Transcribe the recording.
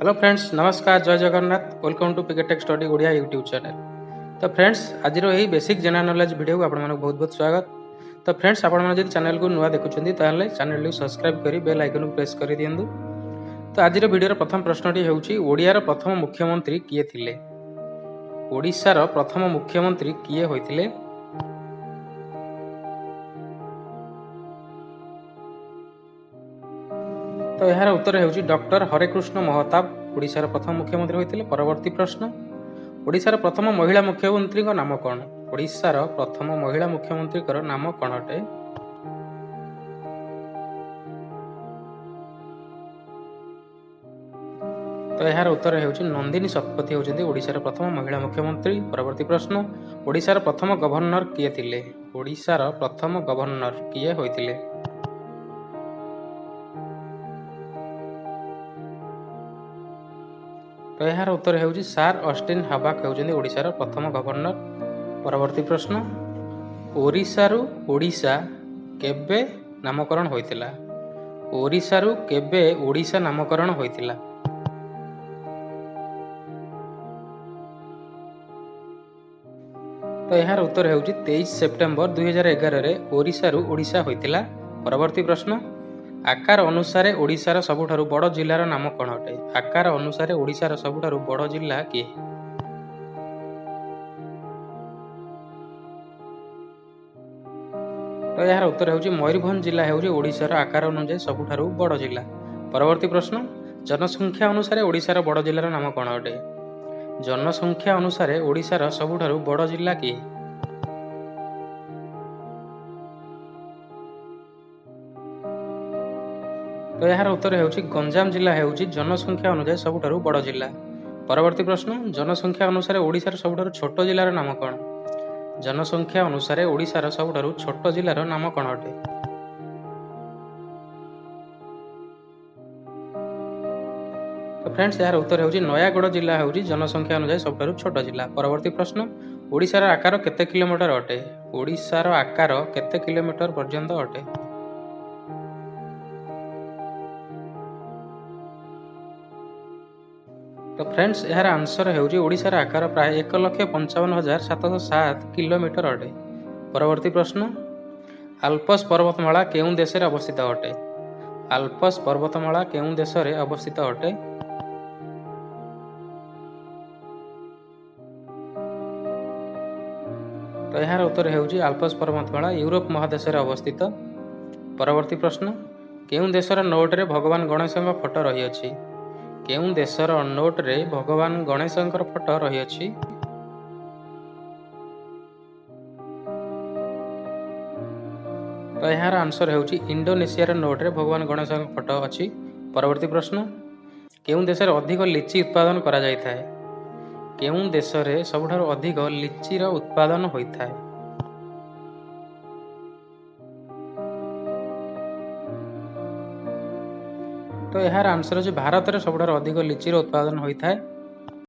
Hello friends, ନମସ୍କାର, Jai Jagannath. Welcome to PK Tech Study Odia YouTube channel. ତ friends, ଆଜିର ଏହି ବେସିକ୍ ଜେନେରାଲ ନଲେଜ୍ ଭିଡ଼ିଓକୁ ଆପଣମାନଙ୍କୁ ବହୁତ ବହୁତ ସ୍ୱାଗତ। ତ ଫ୍ରେଣ୍ଡସ୍, ଆପଣମାନେ ଯଦି ଚ୍ୟାନେଲକୁ ନୂଆ ଦେଖୁଛନ୍ତି, ତାହେଲେ ଚ୍ୟାନେଲଟିକୁ ସବସ୍କ୍ରାଇବ୍ କରି ବେଲ୍ ଆଇକନ୍କୁ ପ୍ରେସ୍ କରିଦିଅନ୍ତୁ। ତ ଆଜିର ଭିଡ଼ିଓର ପ୍ରଥମ ପ୍ରଶ୍ନଟି ହେଉଛି, ଓଡ଼ିଆର ପ୍ରଥମ ମୁଖ୍ୟମନ୍ତ୍ରୀ କିଏ ଥିଲେ? ଓଡ଼ିଶାର ପ୍ରଥମ ମୁଖ୍ୟମନ୍ତ୍ରୀ କିଏ ହୋଇଥିଲେ? ତ ଏହାର ଉତ୍ତର ହେଉଛି ଡକ୍ଟର ହରେକୃଷ୍ଣ ମହତାବ ଓଡ଼ିଶାର ପ୍ରଥମ ମୁଖ୍ୟମନ୍ତ୍ରୀ ହୋଇଥିଲେ। ପରବର୍ତ୍ତୀ ପ୍ରଶ୍ନ, ଓଡ଼ିଶାର ପ୍ରଥମ ମହିଳା ମୁଖ୍ୟମନ୍ତ୍ରୀଙ୍କ ନାମ କ'ଣ? ଓଡ଼ିଶାର ପ୍ରଥମ ମହିଳା ମୁଖ୍ୟମନ୍ତ୍ରୀଙ୍କର ନାମ କ'ଣ ଅଟେ? ତ ଏହାର ଉତ୍ତର ହେଉଛି ନନ୍ଦିନୀ ଶତପଥୀ ହେଉଛନ୍ତି ଓଡ଼ିଶାର ପ୍ରଥମ ମହିଳା ମୁଖ୍ୟମନ୍ତ୍ରୀ। ପରବର୍ତ୍ତୀ ପ୍ରଶ୍ନ, ଓଡ଼ିଶାର ପ୍ରଥମ ଗଭର୍ଣ୍ଣର କିଏ ଥିଲେ? ଓଡ଼ିଶାର ପ୍ରଥମ ଗଭର୍ଣ୍ଣର କିଏ ହୋଇଥିଲେ? ତ ଏହାର ଉତ୍ତର ହେଉଛି ସାର୍ ଅଷ୍ଟିନ୍ ହାବାକ୍ ହେଉଛନ୍ତି ଓଡ଼ିଶାର ପ୍ରଥମ ଗଭର୍ଣ୍ଣର। ପରବର୍ତ୍ତୀ ପ୍ରଶ୍ନ, ଓଡ଼ିଶାରୁ ଓଡ଼ିଶା କେବେ ନାମକରଣ ହୋଇଥିଲା? ଓଡ଼ିଶାରୁ କେବେ ଓଡ଼ିଶା ନାମକରଣ ହୋଇଥିଲା? ତ ଏହାର ଉତ୍ତର ହେଉଛି 23 ସେପ୍ଟେମ୍ବର 2011ରେ ଓଡ଼ିଶାରୁ ଓଡ଼ିଶା ହୋଇଥିଲା। ପରବର୍ତ୍ତୀ ପ୍ରଶ୍ନ, ଆକାର ଅନୁସାରେ ଓଡ଼ିଶାର ସବୁଠାରୁ ବଡ଼ ଜିଲ୍ଲାର ନାମ କ'ଣ ଅଟେ? ଆକାର ଅନୁସାରେ ଓଡ଼ିଶାର ସବୁଠାରୁ ବଡ଼ ଜିଲ୍ଲା କିଏ? ତ ଏହାର ଉତ୍ତର ହେଉଛି ମୟୂରଭଞ୍ଜ ଜିଲ୍ଲା ହେଉଛି ଓଡ଼ିଶାର ଆକାର ଅନୁଯାୟୀ ସବୁଠାରୁ ବଡ଼ ଜିଲ୍ଲା। ପରବର୍ତ୍ତୀ ପ୍ରଶ୍ନ, ଜନସଂଖ୍ୟା ଅନୁସାରେ ଓଡ଼ିଶାର ବଡ଼ ଜିଲ୍ଲାର ନାମ କ'ଣ ଅଟେ? ଜନସଂଖ୍ୟା ଅନୁସାରେ ଓଡ଼ିଶାର ସବୁଠାରୁ ବଡ଼ ଜିଲ୍ଲା କିଏ? ତ ଏହାର ଉତ୍ତର ହେଉଛି ଗଞ୍ଜାମ ଜିଲ୍ଲା ହେଉଛି ଜନସଂଖ୍ୟା ଅନୁଯାୟୀ ସବୁଠାରୁ ବଡ଼ ଜିଲ୍ଲା। ପରବର୍ତ୍ତୀ ପ୍ରଶ୍ନ, ଜନସଂଖ୍ୟା ଅନୁସାରେ ଓଡ଼ିଶାର ସବୁଠାରୁ ଛୋଟ ଜିଲ୍ଲାର ନାମ କ'ଣ? ଜନସଂଖ୍ୟା ଅନୁସାରେ ଓଡ଼ିଶାର ସବୁଠାରୁ ଛୋଟ ଜିଲ୍ଲାର ନାମ କ'ଣ ଅଟେ? ତ ଫ୍ରେଣ୍ଡସ୍, ଏହାର ଉତ୍ତର ହେଉଛି ନୟାଗଡ଼ ଜିଲ୍ଲା ହେଉଛି ଜନସଂଖ୍ୟା ଅନୁଯାୟୀ ସବୁଠାରୁ ଛୋଟ ଜିଲ୍ଲା। ପରବର୍ତ୍ତୀ ପ୍ରଶ୍ନ, ଓଡ଼ିଶାର ଆକାର କେତେ କିଲୋମିଟର ଅଟେ? ଓଡ଼ିଶାର ଆକାର କେତେ କିଲୋମିଟର ପର୍ଯ୍ୟନ୍ତ ଅଟେ? ତ ଫ୍ରେଣ୍ଡସ୍, ଏହାର ଆନ୍ସର ହେଉଛି ଓଡ଼ିଶାର ଆକାର ପ୍ରାୟ 1,55,707 କିଲୋମିଟର ଅଟେ। ପରବର୍ତ୍ତୀ ପ୍ରଶ୍ନ, ଆଲପସ୍ ପର୍ବତମାଳା କେଉଁ ଦେଶରେ ଅବସ୍ଥିତ ଅଟେ? ଆଲପସ୍ ପର୍ବତମାଳା କେଉଁ ଦେଶରେ ଅବସ୍ଥିତ ଅଟେ? ତ ଏହାର ଉତ୍ତର ହେଉଛି ଆଲପସ୍ ପର୍ବତମାଳା ୟୁରୋପ ମହାଦେଶରେ ଅବସ୍ଥିତ। ପରବର୍ତ୍ତୀ ପ୍ରଶ୍ନ, କେଉଁ ଦେଶର ନୋଟରେ ଭଗବାନ ଗଣେଶଙ୍କ ଫଟୋ ରହିଅଛି? କେଉଁ ଦେଶର ନୋଟରେ ଭଗବାନ ଗଣେଶଙ୍କର ଫଟୋ ରହିଅଛି? ତ ଏହାର ଆନ୍ସର ହେଉଛି ଇଣ୍ଡୋନେସିଆର ନୋଟରେ ଭଗବାନ ଗଣେଶଙ୍କ ଫଟୋ ଅଛି। ପରବର୍ତ୍ତୀ ପ୍ରଶ୍ନ, କେଉଁ ଦେଶରେ ଅଧିକ ଲିଚି ଉତ୍ପାଦନ କରାଯାଇଥାଏ? କେଉଁ ଦେଶରେ ସବୁଠାରୁ ଅଧିକ ଲିଚିର ଉତ୍ପାଦନ ହୋଇଥାଏ? ତ ଏହାର ଆନ୍ସର ହେଉଛି ଭାରତରେ ସବୁଠାରୁ ଅଧିକ ଲିଚିର ଉତ୍ପାଦନ ହୋଇଥାଏ।